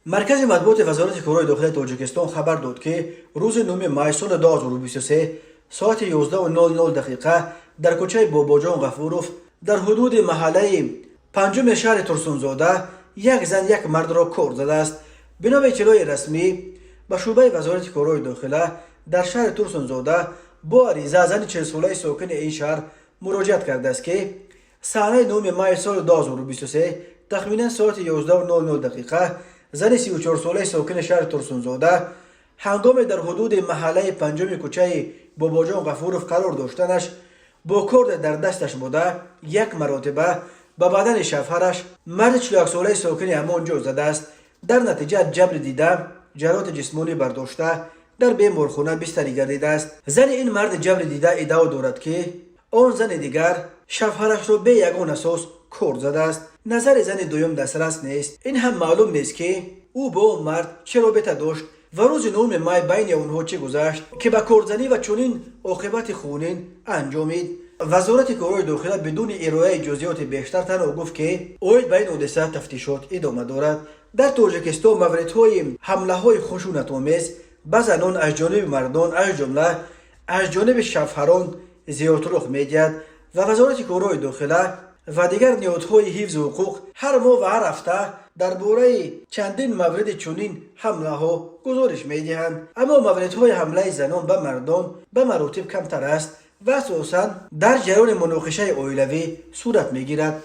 Маркази матбуоти Вазорати корҳои дохилаи Тоҷикистон хабар дод, ки рӯзи 9 май соли 2023 соати 11:00 дақиқа дар кӯчаи Бобоҷон Ғафуров дар ҳудуди маҳаллаи панҷуми шаҳри Турсунзода як зан як мардро кор задааст. Бино ба иттилои расмӣ, ба шӯъбаи Вазорати корҳои дохила дар шаҳри Турсунзода бо ариза зани 40-солаи сокини ин шаҳр муроҷиат кардааст, ки санаи 9 май соли 2023 тахминан соати 11:00 дақиқа зани 34-солаи сокини шаҳри Турсунзода ҳангоме дар ҳудуди маҳаллаи панҷуми кӯчаи Бобоҷон Ғафуров қарор доштанаш бо корде дар дасташ буда як маротиба ба бадани шавҳараш, марди 41-солаи сокини ҳамон ҷо, задааст. Дар натиҷа ҷабри дида ҷароҳати ҷисмонӣ бардошта, дар беморхона бистарӣ гардидааст. Зани ин марди ҷабри дида иддао дорад, ки он зани дигар шавҳарашро бе ягон асос кор задааст. Назари зани дуюм дастрас нест. Ин ҳам маълум нест, ки ӯ бо он мард чӣ робита дошт ва рӯзи 9 май байни онҳо чӣ гузашт, ки ба корзанӣ ва чунин оқибати хунин анҷомид. Вазорати корҳои дохила бидуни ироаи ҷузъиёти бештар танҳо гуфт, ки оид ба ин ҳодиса тафтишот идома дорад. Дар Тоҷикистон мавридҳои ҳамлаҳои хушунатомез ба занон аз ҷониби мардон, аз ҷумла аз ҷониби шавҳарон, зиёд рух медиҳад ва Вазорати корҳои дохила ва дигар ниҳодҳои ҳифзи ҳуқуқ ҳар моҳ ва ҳар ҳафта дар бораи чандин мавриди чунин ҳамлаҳо гузориш медиҳанд. Аммо мавридҳои ҳамлаи занон ба мардон ба маротиб камтар аст ва асосан дар ҷараёни муноқишаи оилавӣ сурат мегирад.